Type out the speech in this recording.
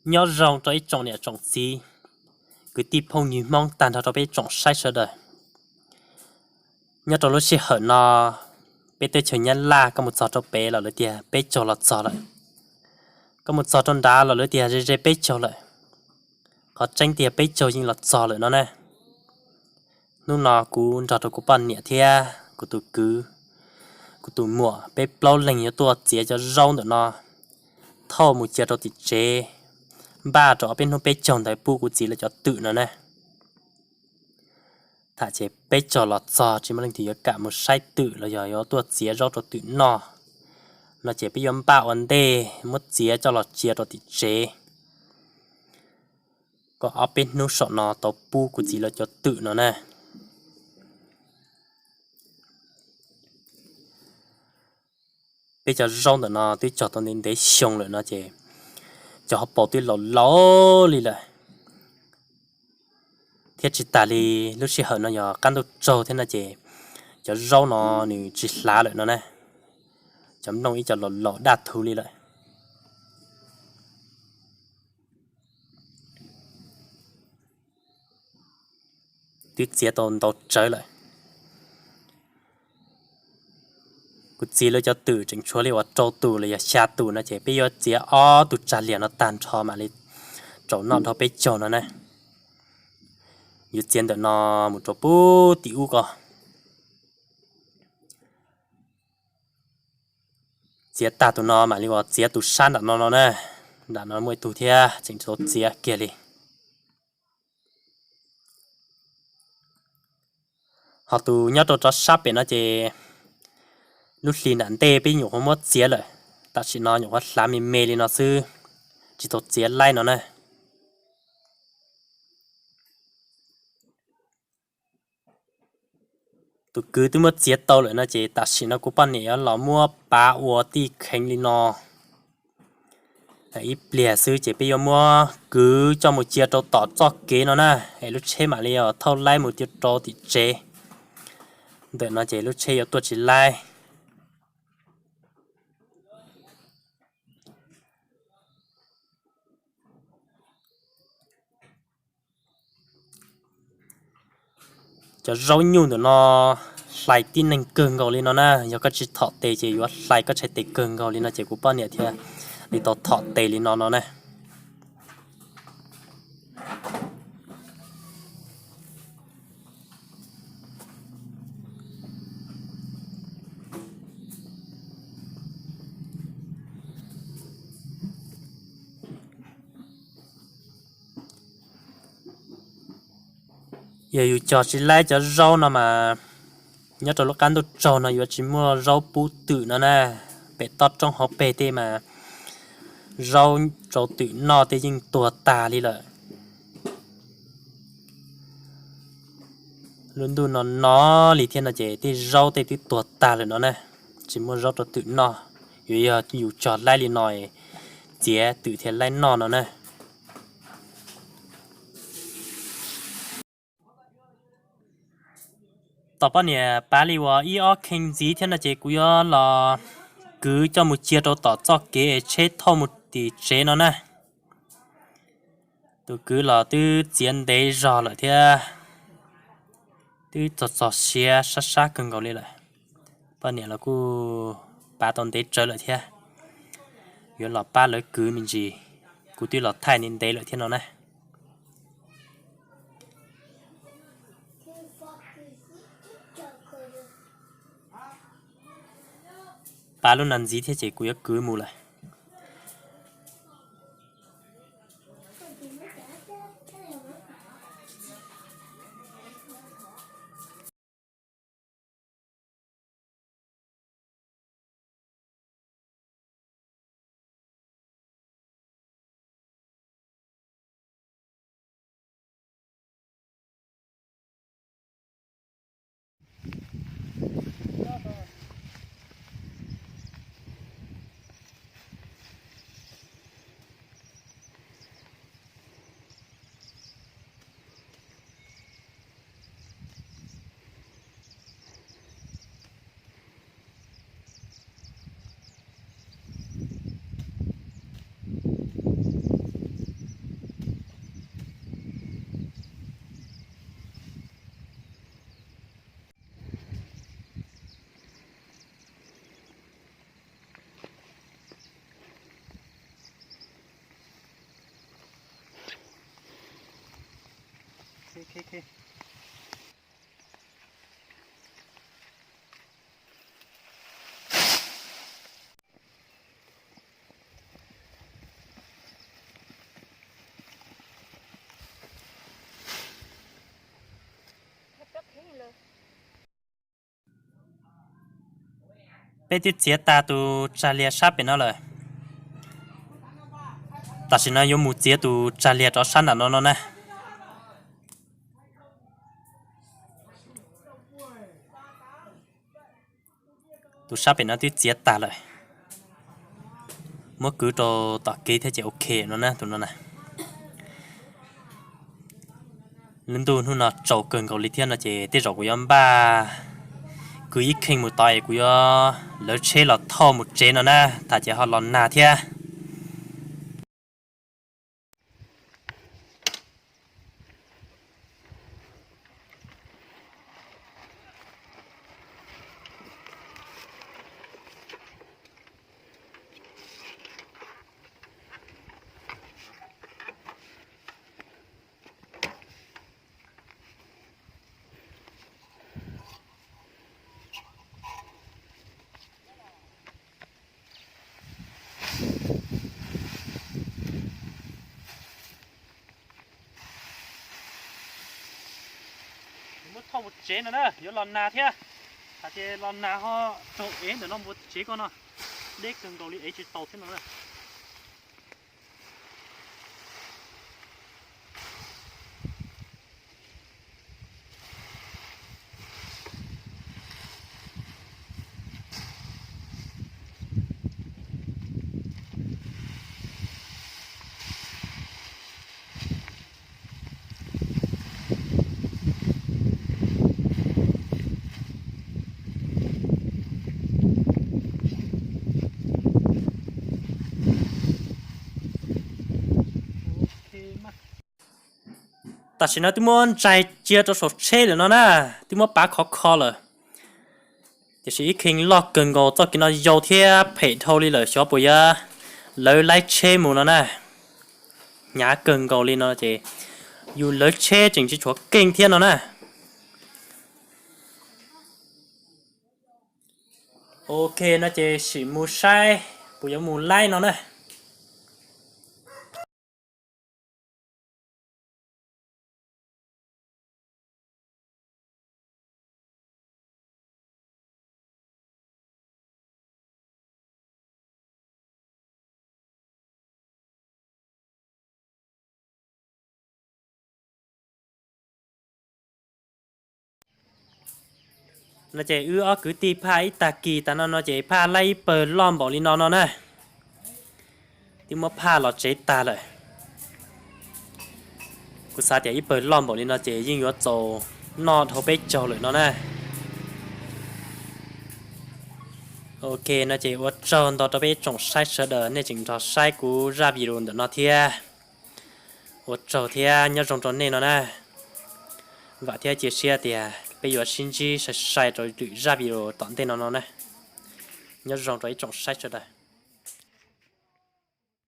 Nyob zoo rau ib tsoom niam tsoom txiv, kwv tij phooj ywg Hmoob tag nrho rau peb tsoom saib sawv daws. Nyob rau lub sij hawm no, peb teb chaws Nyab Laj koj mus txog rau pem los lawv tias peb caug los txog lawm, koj mus txog rau nrad los lawv tias ze ze peb caug lawm. Qhov tseeb tiag peb caug yeej los txog lawm no na. Hnub no kuv nrog rau kuv poj niam thiab kuv tus kwv, kuv tus muam, peb plaub leeg yuav tuaj txiav cov zaub ntawm no thauj mus cia rau tim tsev, npaj rau ob peb hnub peb caug ntawd pub kuv txiv lawv cov twm no na. Tham ces peb caug los txog tsis muaj leej twg yuav kam mus saib twm los yog yuav tuaj txiav zaub rau twm noj no ces peb yuav npaj ua ntej muab txiav coj los cia rau tim tsev, kom ob peb hnub saum no tau pub kuv txiv lawv cov twm no na. Peb cov zaub ntawm no twb cog tau ntev ntev xyoo lawm no ces cov hauv paus twb laus laus li lawm, thiab tsis tas li lub sij hawm no yog qab ntuj tsaug thiab no ces cov zaub no nws tsis hlav lawm no na. Cov nplooj ib co laus laus daj thuv li lawm. Twb txiav tau ntau tsawv lawm. Kuv txiv lawv cov twm tseem tshuav li uas rau tus los yog xya tus no ces peb yuav txiav ob tug tsag liag no tag nrho mam li tsaus noj dhau peb caug no na. Yuav txiav ntawm no mus rau pub tim ub ko. Txiav tag tus no mam li uas txiav tus sab nram no no na. Nram no muaj ib tug thiab tseem tsis tau txiav kiag li. Ho tus nyob rau rov sab pem no ces lub hli nram ntej peb nyuam qhuav muab txiav lawm, tam sim no nyuam qhuav hlav me me li no xwb, tsis tau txiav laib no na. Tus kwv twb muab txiav tau lawm no ces tam sim no kuv poj niam yuav los muab pav ua tij kheev li no. Ib pliag xwb ces peb yuav muab kwv coj mus cia rau tom txoj kev no na, es lub tsheb mam li thauj laib mus cia rau tim tsev. Ntawm no ces lub tsheb yuav tuaj tsis laib. Cov zaub nyuj ntawm no hlais tib neeg kawg nkaus li no na, yog koj tsis thom tes ces yuav hlais koj tshais tes kawg nkaus li no ces kuv poj niam thiaj li tau thom tes li no no na. Yog yus cog tsis laib cov zaub no mas nyob rau lub qab ntuj tsaug no yuav tsis muaj zaub pub twm no na. Pem toj roob hauv pes tej mas zaub rau twm noj tej yeej tuag tag li lawm. Lub ntuj no no li thiab no ces tej zaub tej twb tuag tag lawm no na, tsis muaj zaub rau twm noj. Yuav yog yus cog laib li no, txiav twm thiaj laib noj no na. Tom poj niam pav li uas ib ob khee ntxiv thiab no ces kuv yuav los kwv coj mus cia rau tom txoj kev es tsheb thauj mus tim tsev no na. Tus kwv los twb txiav ntev zog lawm thiab, twb txog txog siav sab sab kawg nkaus li lawm. Poj niam los kuj pav tau ntev tsawv lawm thiab, yuav los pab lawv kwv me ntsis, kuv twb los thaij ntev ntev lawm thiab no na. Pav lub no ntxiv thiab ces kuv yuav kwv mus lawm. Peb twb txiav tag tus tsag liag sab pem no lawm. Tam sim no yuav mus txiav tus tsag liag rov sab nram no no na. Tus sab pem no twb txiav tag lawm. Muab kwv rau tom kev thiab ces ok no na tus no na. Lub ntuj hnub no tsaus kawg nkaus li thiab no ces tej zaum kuv yuav npaj kwv ib kheej mus tod es kuv yuav lawv tsheb los thauj mus tsev no na, tham ces ho los nag thiab. Muab thauj mus tsev no na, yuav los nag thiab. Tham ces los nag ho raug ev ntawm no mus tsev ko no. Deb kawg nkaus li ev tsis tau thiab no na. Tam sim no twb muab ntsaig cia rau saum tsheb lawm no na, twb muab pav khov kho lawm. Tiam sis ib kheej loj kawg nkaus, txoj kev no yau thiab phem dhau li lawm, xyov puas yuav lawv laib tsheb mus no na. Hnyav kawg nkaus li no ces yus lawv tsheb tseem tsis tshuav keej thiab no na. Ok no ces sim mus saib puas yuav mus laib no na. No ces wb ob kwv tij phaj ib tag kis tas no no ces phaj laib ib pawg loj npaum li no no na. Twb muab phaj los tsev tag lawm. Kuv xav tias ib pawg loj npaum li no ces yeej yuav txaus noj dhau peb caug lawm no na. Ok no ces ua tsaug ntau rau peb ib tsoom saib sawv daws nej tseem nrog saib kuv zaj video ntawm no thiab. Ua tsaug thiab nyob zoo rau nej no na. Vam thiab cia siab tias peb yuav sib ntsib sai sai rau lwm zaj video tom ntej no no na. Nyob zoo rau ib tsoom saib sawv daws.